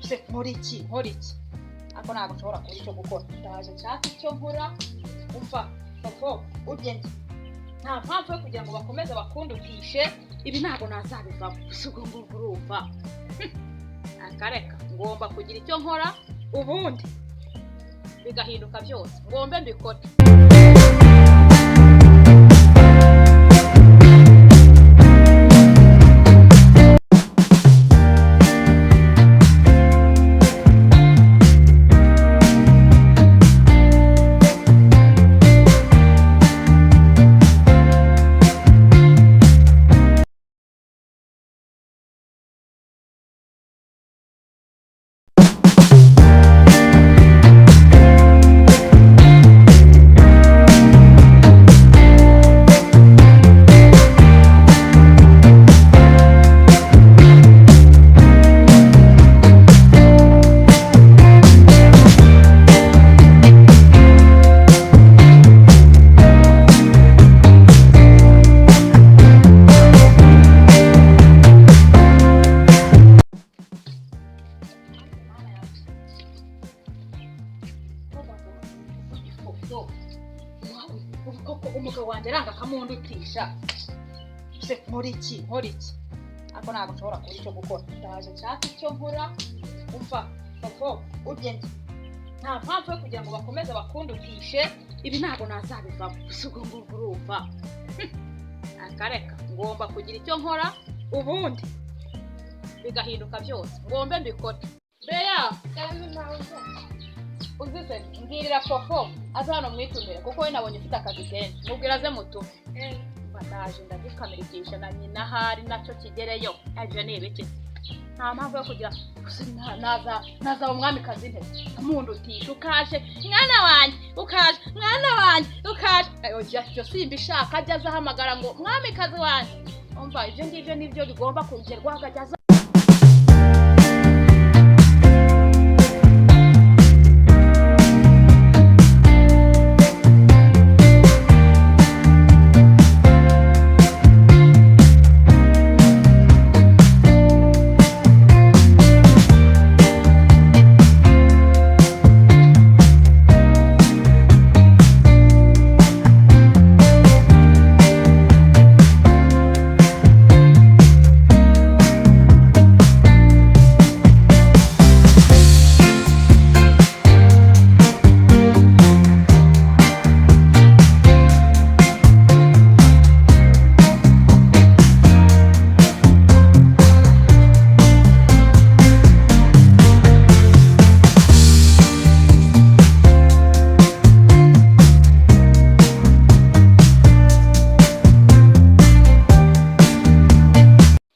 Se nkora iki, nkora iki? Ariko ntabwo nshobora kubura icyo gukora. Ndaje nshaka icyo nkora. Umva fofo, ugende, nta mpamvu yo kugira ngo bakomeze bakundutishe ibi, ntabwo nazabivamo. Gusa ubwo ngubwo urumva, akareka ngomba kugira icyo nkora, ubundi bigahinduka byose. Ngombe mbikore. Koko umugabo wanjye aranga akamundutisha. Se nkora iki, nkora iki? Ariko ntabwo nshobora kubura icyo gukora. Ndaje nshaka icyo nkora. Umva fofo, ugende, nta mpamvu yo kugira ngo bakomeze bakundutishe ibi, ntabwo nazabivamo. Gusa ubwo ngubwo urumva, akareka ngomba kugira icyo nkora, ubundi bigahinduka byose. Ngombe mbikore. Beya, uzize mbwirira fofo aze hano mwitumire, kuko we nabonye ufite akazi kenshi. Mubwira aze mutume. Ndaje ndagikamirikisha na nyina, ahari nacyo kigereyo. Ibyo ni ibiki? Nta mpamvu yo kugira nazaba umwamikazi nte mundutisha? Ukaje mwana wanjye, ukaje mwana wanjye, ukaje. Ibyo simbishaka. Ajya aza ahamagara ngo mwamikazi wanjye. Umva, ibyo ngibyo nibyo bigomba kugerwaho, akajya aza.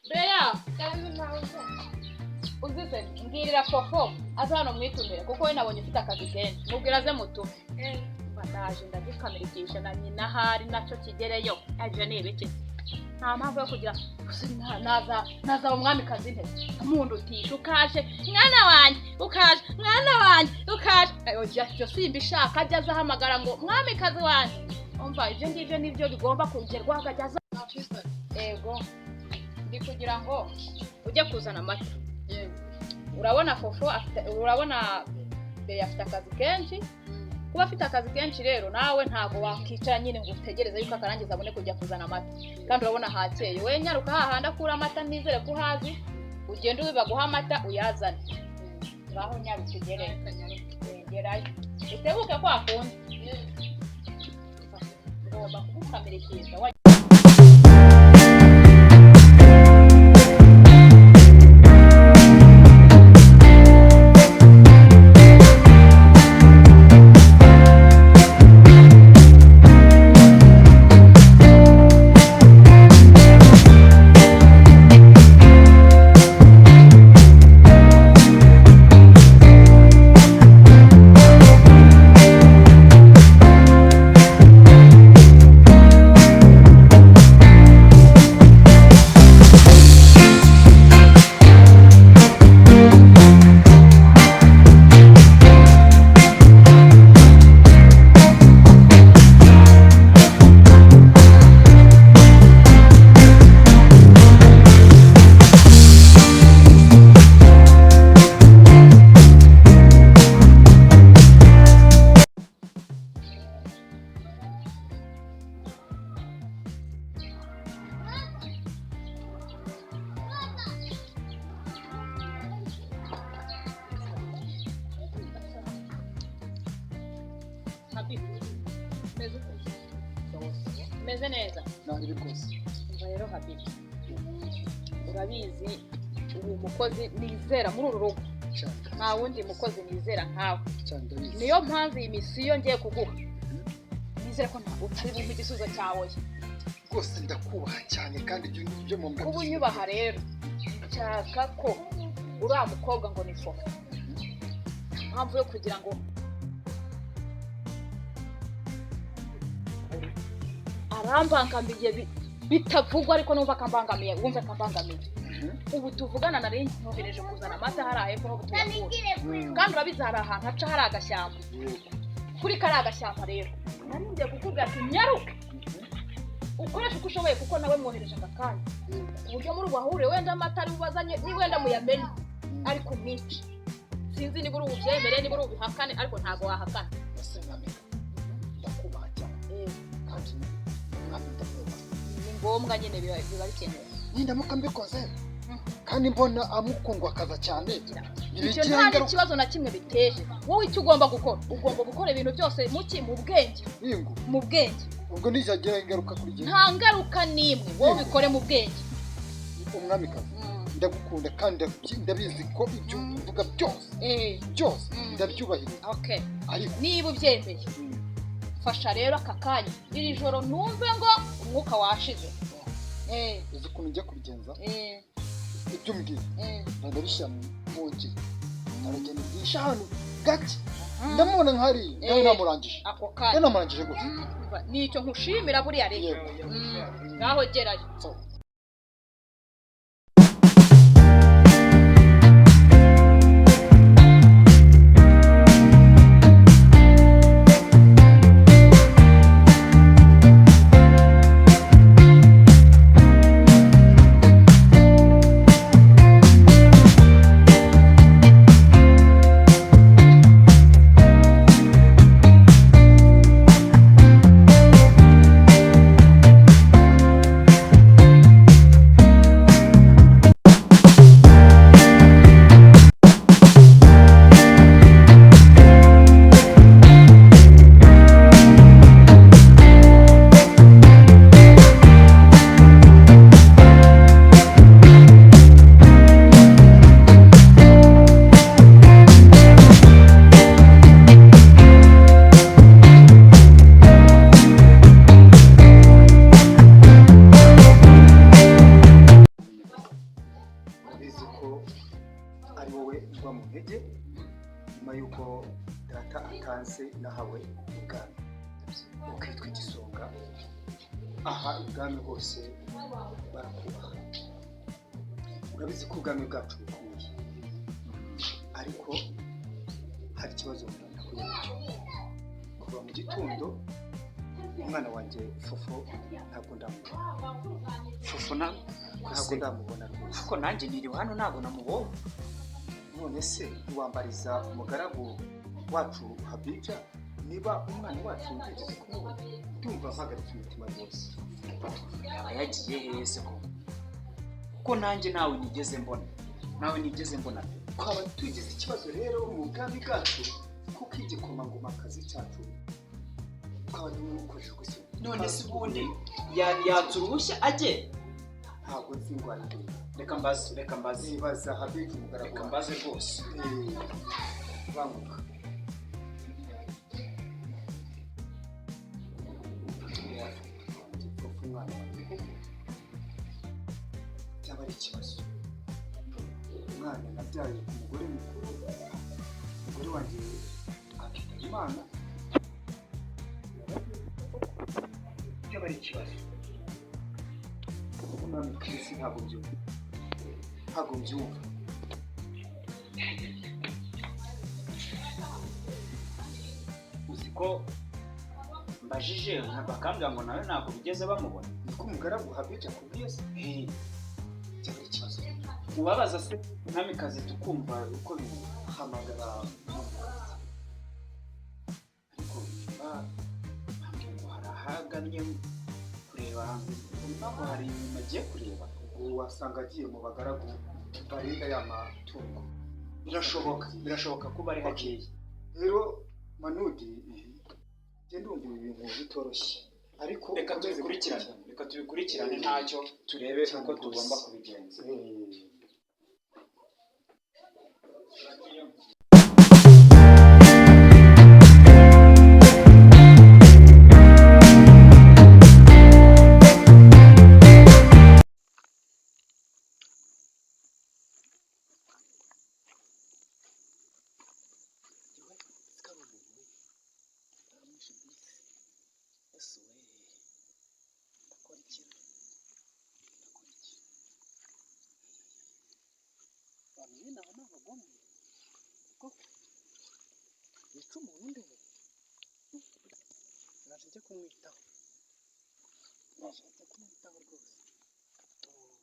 Beya, uzize mbwirira fofo aze hano mwitumire, kuko we nabonye ufite akazi kenshi. Mubwira aze mutume. Ndaje ndagikamirikisha na nyina, ahari nacyo kigereyo. Ibyo ni ibiki? Nta mpamvu yo kugira nazaba umwamikazi nte mundutisha? Ukaje mwana wanjye, ukaje mwana wanjye, ukaje. Ibyo simbishaka. Ajya aza ahamagara ngo mwamikazi wanjye. Umva, ibyo ngibyo nibyo bigomba kugerwaho, akajya aza. Ego, ndi kugira ngo ujye kuzana amata. Urabona fofo afite, urabona mbere afite akazi kenshi. Kuba afite akazi kenshi rero, nawe ntabwo wakicara nyine ngo utegereze yuko akarangiza abone kujya kuzana amata, kandi urabona hakeye. We nyaruka hahandi akura amata, nizere ko uhazi, ugende baguha amata uyazane. Ngaho nyaruka ugereyo, gerayo utebuke kwa kundi. Ngomba kugukamirikisha. Meze ute? Meze neza. Ntabwo rwose. Umva rero Habibi, urabizi uri umukozi nizera muri uru rugo, nta wundi mukozi nizera nkawe. Cyane, ndabizi. Niyo mpamvu iyi misiyo ngiye kuguha, nizere ko nta utari bumve igisubizo cyawe. Rwose ndakubaha cyane, kandi ibyo ngibyo mu Kuba unyubaha rero, nshaka ko uriya mukobwa ngo ni Fofo, impamvu yo kugira ngo arambangamiye bitavugwa, ariko numva akambangamiye, wumve akambangamiye. Ubu tuvugana nari nyohereje kuzana amata hariya hepfo aho tuyakura, kandi urabizi hari ahantu haca hari agashyamba. Kuri kariya gashyamba rero nari ngiye kukubwira ati nyaruke ukoreshe uko ushoboye, kuko nawe mwohereje aka kanya, ku buryo muri buhahure wenda amata ari bubazanye ni wenda muyamenye ariko umwice. Sinzi niba uri bubyemere, niba uri bubihakane, ariko ntabwo wahakana. Ese mwamika, ndakubaha cyane, kandi mwami ndakubaha. Ni ngombwa nyine, biba bikenewe. Nindamuka mbikoze kandi mbona amukundwakaza cyane, Ibyo ntibigira nta ingaruka? n'ikibazo na kimwe biteje. Wowe icyo ugomba gukora, ugomba gukora ibintu byose muki mu bwenge. Yingo. Mu bwenge. Ubwo ntizagira ingaruka kuri jye? Nta ngaruka n'imwe, wowe ubikore mu bwenge. Umwamikazi, ndagukunda kandi ndabizi ko ibyo uvuga byose byose ndabyubahiriza, Okay. ariko Niba ubyemeye, fasha rero aka kanya iri joro numve ngo umwuka washize. Uzi ukuntu njya kubigenza? Ibyo umbwiye ndabishyira mu ngiro, ndagenda ngisha ahantu gake, ndamubona nk'hariya nawe namurangije. Ako Nawe kanya. namurangije gusa. Umva, nicyo nkushimira buriya rero. Yego. Ngaho gerayo. Sawa. Urabizi ko ari wowe ugwa mu ntege nyuma y'uko data atanze, nahawe ubwami, ukitwa igisonga aha ibwami hose barakubaha. Urabizi ko ubwami bwacu bukomeye, ariko hari ikibazo nahuye nacyo kuva mu gitondo. Umwana wanjye Fofo ntabwo ndamubona. Fofo na Ntabwo ndamubona rwose. Ariko nanjye niriwe hano ntabwo namubonye. None se ntiwambariza umugaragu wacu Habija niba umwana wacu yigeze kumubona? Ndumva mpagaritse umutima rwose. Yaba yagiye hehe se koko? Kuko nanjye nawe nigeze mbona, nawe nigeze mbona pe. Twaba tugize ikibazo rero mu bwami bwacu, kuko igikomangomakazi cyacu twaba tumukoreshejwe isoni. None se ubundi yatse uruhushya ajye? Ntabwo nzi ngo ari hehe. Reka mbaze, reka mbaze. Nibaza Habija umugaragu Reka wacu. mbaze rwose. Banguka. Umwana wanjye koko byaba ari ikibazo. Umwana nabyaye ku mugore mukuru, umugore wanjye akitaba Imana, byaba ari ikibazo. Umwami Kirisi, ntabwo mbyumva, ntabwo mbyumva. Uzi ko mbajije bakambwira ngo nawe ntabwo bigeze bamubona? Niko umugaragu Habija akubwiye se? Eh, Byaba ari ikibazo. Ubabaza se mwamikazi tukumva uko bimeze. Hamagara mwamikazi. Ariko niba bambwiye ngo hari ahagannye kureba, ngo hari inyuma agiye kureba. Ubwo wasanga agiye mu bagaragu barinda ya matungo. Birashoboka, birashoboka kuba ari hakeya. Rero Manudi, Njye ndumva ibi bintu bitoroshye, ariko Reka ukomeze tubikurikirane. gukurikirana. Reka tubikurikirane, ntacyo, turebe Cyane uko rwose. tugomba kubigenza. Abantu bene aba ni abagome koko, bica umuntu ndebe. Naje njya kumwitaho, naje njya kumwitaho rwose. Oh.